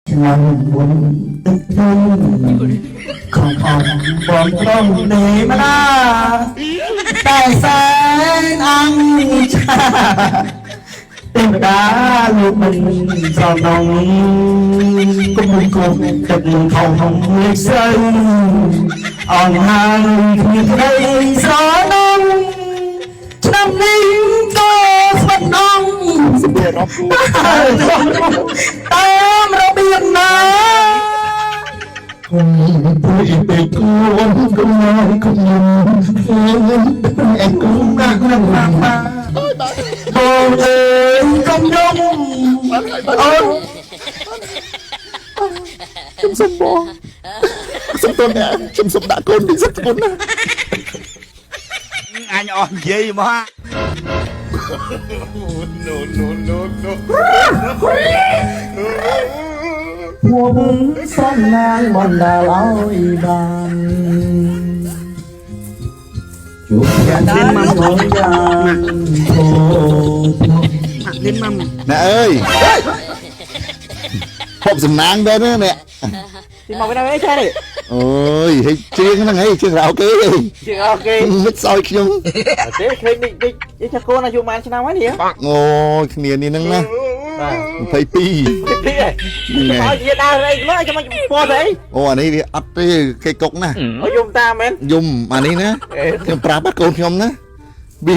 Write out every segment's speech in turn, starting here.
ឆ្នាំមុនទឹកជុំខំអំបងត្រង់នេះមណាតែសែនអង្គឆាទេវតាលោកមិនស្រណងគុំគុំទឹកខំហំលេខស្រូវអង្គហើយគ្មានក្តីស្រណងឆ្នាំនេះក៏ស្វិតអង សម្ភាររំគូ តាមរបៀបណា គុំពុយពេកគួនគុំគុំខ្ញុំអេគុំណាស់ណាស់ណាស់ បងអើយកុំយំអូន ខ្ញុំសុំបងសុំតអ្នកខ្ញុំសុំដាក់កូនពីសិទ្ធិគុណណា អញអស់និយាយមក មួសំណាងបណ្ដាលឲ្យបានជួបយ៉ាងនេះមកយ៉ាងអូ លៀនម៉ាំ អ្នកអើយហូបសំណាងដែរណាអ្នក ទីមកវិញអីឆែនេះ អូយហេច្រៀងហ្នឹងហេច្រៀងរ៉ាអូខេ ជាងអូខេ មិនសោយខ្ញុំ ទេឃើញនេះនេះនេះចាកូនអាយុប៉ុន្មានឆ្នាំហើយនេះ អូយគ្នានេះហ្នឹងណា បាទ 22 ពីរហ៎ឲ្យជាដើរអីមកចាំពណ៌ទៅអី អូអានេះវាអត់ទេគេកុកណា ឲ្យយំតាមមែន យំអានេះណាខ្ញុំប្រាប់កូនខ្ញុំណាវា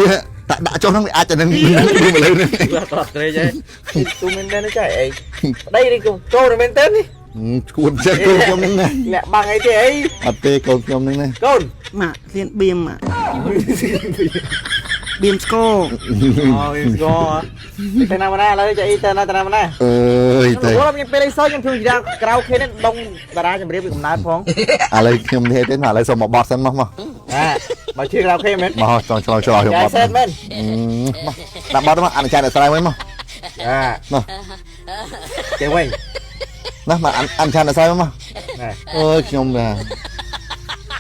តាដាក់ចុះហ្នឹងវាអាចតែនឹងវាមកលើហ្នឹង អត់ក្រេចហីទូមែនទេចាអីប្តីនេះកូនមែនទេនេះ ឈួតចេះកូនខ្ញុំហ្នឹងណា លាក់បាំងអីទេអី អត់ទេកូនខ្ញុំហ្នឹងណា កូន ម៉ាក់លៀនបៀមម៉ាក់បៀមស្គរ អូយស្គាល់ទៅណាមកណាឥឡូវចាអីទៅណាទៅណាមកណា អើយតែ អូខ្ញុំពេលអីសោខ្ញុំធ្វើជាក្រៅខេនេះដងតារាចម្រៀងពីកំណើតផង ឥឡូវខ្ញុំនេះទេឥឡូវសុំមកបត់សិនមកមក អាបើជឿក្រៅខេមែន មកចង់ឆ្លោយឆ្លោយខ្ញុំ ចា បត់ សេតមែន មកដាក់បត់មកអនុញ្ញាតឲ្យស្រ័យមួយមក អា មក ទេវិញ ណាមកអនុញ្ញាតឲ្យស្រ័យមួយមក ណែ អើយខ្ញុំវា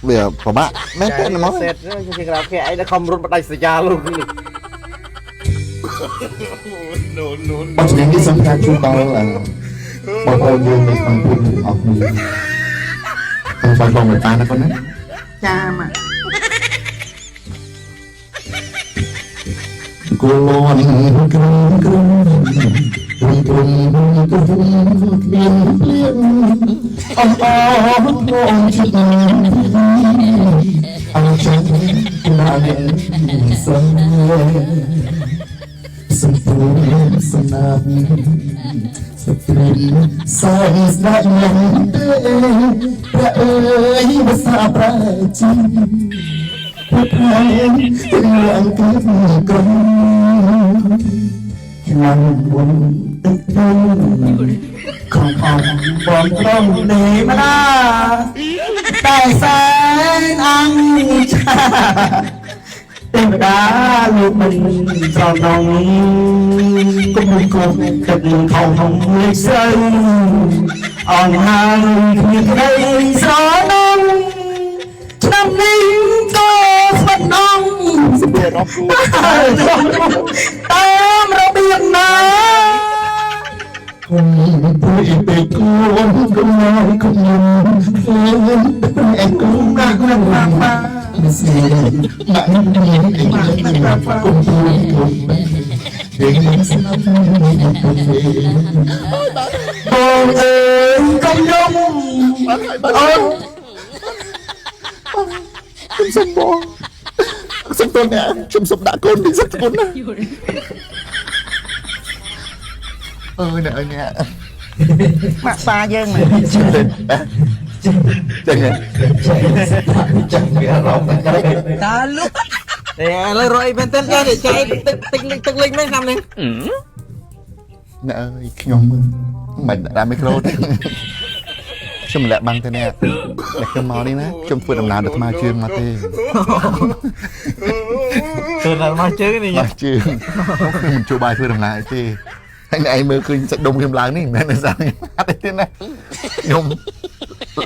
វាប្របាក់មែនទេមក សេតជាក្រៅខេអីដល់ខំរត់បដាច់សញ្ញាលោកនេះ បទចម្រៀងនេះសូមផ្ញើជូនដល់បងប្អូនយើងនៅក្នុងភូមិទាំងអស់គ្នាសូមបងមេត្តាណាកូនណា ចាម៉ាក់ គូលនក្រុមក្រុមក្រុមក្រុមក្រុមគ្មានភ្លៀងអស់អស់ងចិត្តអរចឹងណាស់សងសំពូសំណាបសត្រីសែនស្ដាច់នឹងទេព្រះអើយវសាប្រជា ពុទ្ធឯងទាំងអង្គក្រុម ឆ្នាំមុនទឹកជុំខំអំបងត្រង់នេះមណាតែសែនអង្គឆាទេវតាលោកមិនស្រណងគុំគុំទឹកខំហំលេខស្រូវអង្គហើយគ្មានក្តីស្រណងឆ្នាំនេះក៏ស្វិតអង សម្ភាររំគូ តាមរបៀបណា គុំពុយពេកគួនគុំគុំខ្ញុំឯងគុំណាស់ណាស់ណាស់ណាស្នេហ៍ម៉ាក់នេះគុំពុយគុំវិញស្នាប់ បងអើយកុំយំអូន ខ្ញុំសុំបងសុំតអ្នកខ្ញុំសុំដាក់កូនពីសិទ្ធិគុណណាអើយអ្នកអើយអ្នក ម៉ាក់ប៉ាយើងម៉ាក់ ចឹង ចាំវាអារម្មណ៍តែ តាលុក តែឥឡូវរកអីមែនទេចាចៃទឹកទឹកទឹកលិចមែនឆ្នាំនេះ អ្នកអើយខ្ញុំមិនដាក់មីក្រូទេខ្ញុំលាក់បាំងទេអ្នកតែខ្ញុំមកនេះណាខ្ញុំធ្វើដំណើរដល់ថ្មជើងមកទេ ទៅដល់មកជើងនេះ មកជើងខ្ញុំមិនជួបាយធ្វើដំណើរអីទេហើយអ្នកឯងមើលឃើញសាច់ដុំខ្ញុំឡើងនេះមិនមែនទេសាអត់ទេណាខ្ញុំ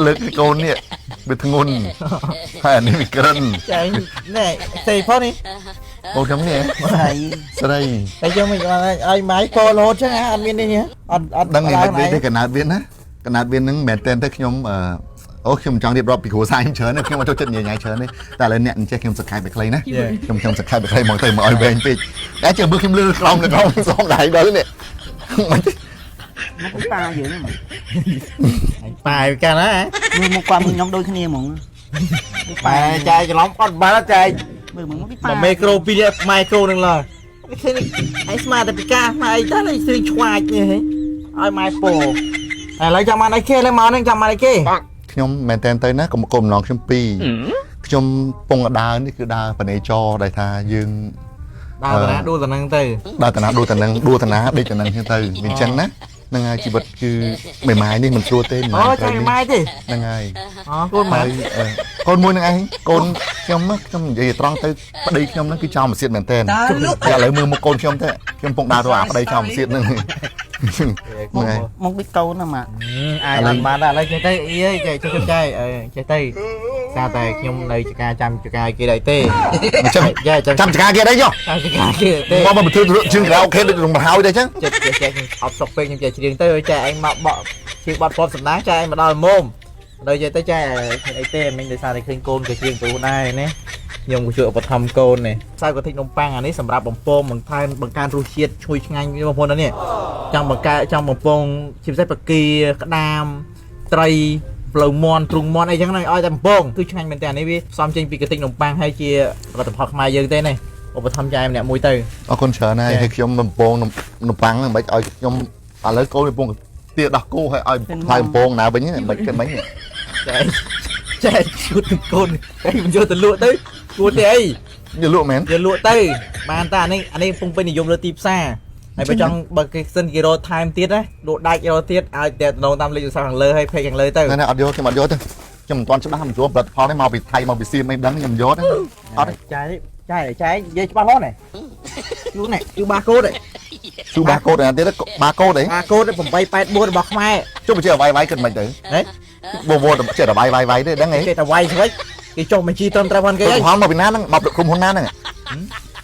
លើកកូននេះវាធ្ងន់ហើយអានេះវាក្រិន ចៃណែស្អីផងនេះ កូនខ្ញុំនេះ ហើយ ស្រី តែយកមកឲ្យម៉ាយពោរហូតចឹងអត់មាននេះអត់អត់ ដឹងមិនទេកណើតវាណា កណាត់វានឹងមែនតើទៅខ្ញុំអឺអូខ្ញុំចង់រៀបរាប់ពីគ្រួសារខ្ញុំច្រើនខ្ញុំមកចូលចិត្តញ៉ៃញ៉ៃច្រើនទេតែឥឡូវអ្នកចេះខ្ញុំសង្ខេបไปខ្លីណាខ្ញុំខ្ញុំសង្ខេបไปខ្លីមកទៅមកឲ្យវែងពេកតែជឿមើលខ្ញុំលឺក្រោមក្រោមសងដៃដល់នេះមិនទេ មកប៉ាយើងហ្មង ប៉ាយកាលណា មើលមកគាត់មើលខ្ញុំដូចគ្នាហ្មង ប៉ែចាយច្រឡំអត់បាល់ចាយ មើលមកពីប៉ា មកមេក្រូពីរនាក់ម៉ែក្រូនឹងឡើយឃើញឯងស្មាតែពីការម៉ែអីតើស្រីឆ្វាចនេះហ៎ឲ្យម៉ែពោឥឡូវចាំបានអីគេឡើយមកហ្នឹងចាំបានអីគេ ខ្ញុំមែនតើទៅណាកុំកុំម្ដងខ្ញុំពីរខ្ញុំពងដើរនេះគឺដើរបនេចរដែលថាយើង ដើរតាណាដួលតាហ្នឹងទៅ ដើរតាណាដួលតានឹងដួលតាណាដេកតានឹងចឹងទៅវាអញ្ចឹងណាហ្នឹងហើយជីវិតគឺមេម៉ាយនេះមិនស្រួលទេមេ អូ ម៉ាយ ចាយម៉ែទេ ហ្នឹងហើយ អូកូនម៉ែ ហើយកូនមួយនឹងឯងកូនខ្ញុំខ្ញុំនិយាយត្រង់ទៅប្តីខ្ញុំហ្នឹងគឺចោលមួយសៀតមែនតើឥឡូវមើលមុខកូនខ្ញុំទៅខ្ញុំពងដើររកអាប្តីចោលមួយសៀតហ្នឹងហ្នឹងហើយ មកពីកូនណាម៉ាក់ អាចអត់បានដែរឥឡូវចេះទៅអីអើយចេះចេះចេះចេះទៅសារតែខ្ញុំនៅចកាចាំចកាគេដែរទេ អញ្ចឹង ចាចាំ ចាំចកាគេអីចុះ ចាំចកាគេទេ មកមកធ្វើជើងក្រៅអូខេដូចរំហើយទេអញ្ចឹង ចេះចេះចេះខ្ញុំអត់សុកពេកខ្ញុំចេះច្រៀងទៅចេះឯងមកបក់ជាបត់ពំសំណាងចេះឯងមកដល់មុំដល់ចេះទៅចេះឃើញអីទេមិញដោយសារតែឃើញកូនក៏ច្រៀងព្រោះដែរណាខ្ញុំក៏ជួយឧបត្ថម្ភកូននេះខ្សៅកធិចនំប៉័ងអានេះសម្រាប់បំពងបន្ថែមបង្កើនរសជាតិឈ្ងុយឆ្ងាញ់បងប្អូននេះចង់បង្កើតចង់បំពងជាពិសេសបកាក្តាមត្រីផ្លូវមន់ទ្រូងមន់អីចឹងហ្នឹងឲ្យតែបំពងគឺឆ្ងាញ់មែនតើនេះវាផ្សំចេញពីកតិចនំប៉័ងហើយជាផលិតផលខ្មែរយើងទេនេះឧបត្ថម្ភចែកម្នាក់មួយទៅ អរគុណច្រើនហើយហើយខ្ញុំបំពងនំប៉័ងហ្នឹងមិនឲ្យខ្ញុំឥឡូវកូនកំពុងទាដោះគោឲ្យឲ្យផ្លែបំពងណាវិញមិនគិតមិញ ចែចែឈួតទៅកូនអីមិនយកទៅលក់ទៅគួរទេអី យកលក់មែន យកលក់ទៅបានតាអានេះអានេះកំពុងពេញនិយមលើទីផ្សារហើយបើចង់បើគេសិនគេរកថែមទៀតណាលក់ដាច់រកទៀតឲ្យតែតំណងតាមលេខទូរស័ព្ទខាងលើហើយ page ខាងលើទៅ ណែអត់យកខ្ញុំអត់យកទេខ្ញុំមិនទាន់ច្បាស់មិនស្រួលផលិតផលនេះមកពីថៃមកពីសៀមអីដឹងខ្ញុំយកទេអត់ទេ ចែចែចែនិយាយច្បាស់លាស់ណែយូរណែយូបាកូដ ជូបាកូដណាទៀតបាកូដអី បាកូដ884របស់ខ្មែរ ជុំជាវាយវាយគិតមិនទៅ ហេ បវរចេះតែវាយវាយវាយទេដឹងអី គេតែវាយស្វិចគេចុះបញ្ជីត្រឹមត្រូវផងគេអី ផលមកពីណាហ្នឹងមកពីក្រុមហ៊ុនណាហ្នឹង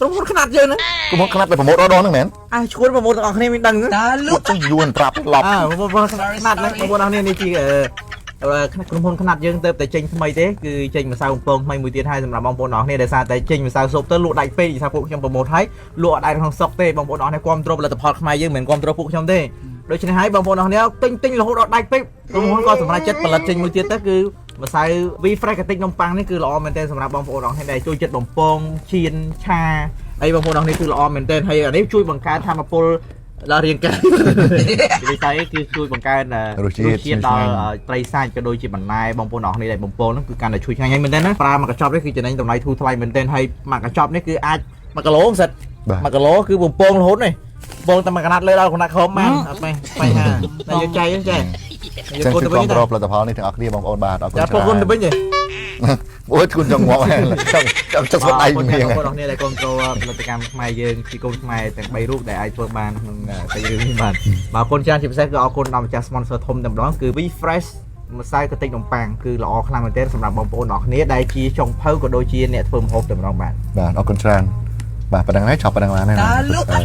ក្រុមហ៊ុនខ្នាតយើងហ្នឹង ក្រុមហ៊ុនខ្នាតទៅប្រម៉ូទរដងហ្នឹងមែន អើឈួនប្រមូលទាំងអស់គ្នាមានដឹង តើលុ គាត់ចឹងយួនប្រាប់ឡប់ អើប្រមូលខ្នាតហ្នឹងបងប្អូនអស់គ្នានេះជាក្រុមហ៊ុនខ្នាតយើងទៅតែចេញថ្មីទេគឺចេញម្សៅបំពងថ្មីមួយទៀតហើយសម្រាប់បងប្អូនអស់គ្នាដែលសារតែចេញម្សៅស៊ុបទៅលក់ដាច់ពេកដោយសារពួកខ្ញុំប្រមូលហើយលក់អត់ដាច់ក្នុងស្រុកទេបងប្អូនអស់គ្នាគាំទ្រផលិតផលខ្មែរយើងមិនមែនគាំទ្រពួកខ្ញុំទេដូច្នេះហើយបងប្អូនអស់គ្នាទិញទិញរហូតដល់ដាច់ពេកក្រុមហ៊ុនក៏សម្រេចចិត្តផលិតចេញមួយទៀតទៅគឺម្សៅ V Fresh កាតិចនំប៉័ងនេះគឺល្អមែនទែនសម្រាប់បងប្អូនអស់គ្នាដែលចូលចិត្តបំពងចៀនឆាអីបងប្អូនអស់គ្នាគឺល្អមែនទែនហើយអានេះជួយបង្កើនធម៌ពលដល់រាងកាយនិយាយទៅគឺជួយបង្កើន រសជាតិ ជាតិដល់ត្រីសាច់ក៏ដូចជាបន្លែបងប្អូនអស់គ្នាដែលបំពងហ្នឹងគឺកាន់តែជួយឆ្ងាញ់ហើយមែនទែនណាប្រើមួយកញ្ចប់នេះគឺចំណេញតម្លៃធូរថ្លៃមែនទែនហើយមួយកញ្ចប់នេះគឺអាច1គីឡូសិត បាទ 1គីឡូគឺបំពងរហូតនេះបំពងតែមួយកណាត់លើដល់កណាត់ក្រោមបានអត់បញ្ហាតែយកចៃហ្នឹងចៃ ចឹងគឺគាំទ្រផលិតផលនេះទាំងអស់គ្នាបងប្អូនបាទអរគុណ ចា ច្រើន ពកគុណទៅវិញទេ អូយគុណចង់ងាប់ហើយចង់ចង់ចង់ស្ដាយ បង មៀង ប្អូនអរគ្នាដែលគ្រប់គ្រងផលិតកម្មខ្មែរយើងជាកូនខ្មែរទាំង3រូបដែលអាចធ្វើបានក្នុងសាច់រឿងនេះបាទបាទអរគុណច្រើនជាពិសេសគឺអរគុណដល់ម្ចាស់ sponsor ធំតែម្ដងគឺ V Fresh ម្សៅកាតិចនំប៉័ងគឺល្អខ្លាំងមែនទែនសម្រាប់បងប្អូនអរគ្នាដែលជាចុងភៅក៏ដូចជាអ្នកធ្វើម្ហូបតែម្ដងបាទ បាទអរគុណច្រើនបាទប៉ណ្ណឹងហើយចប់ប៉ណ្ណឹងបានហើយ តើលុ បាទ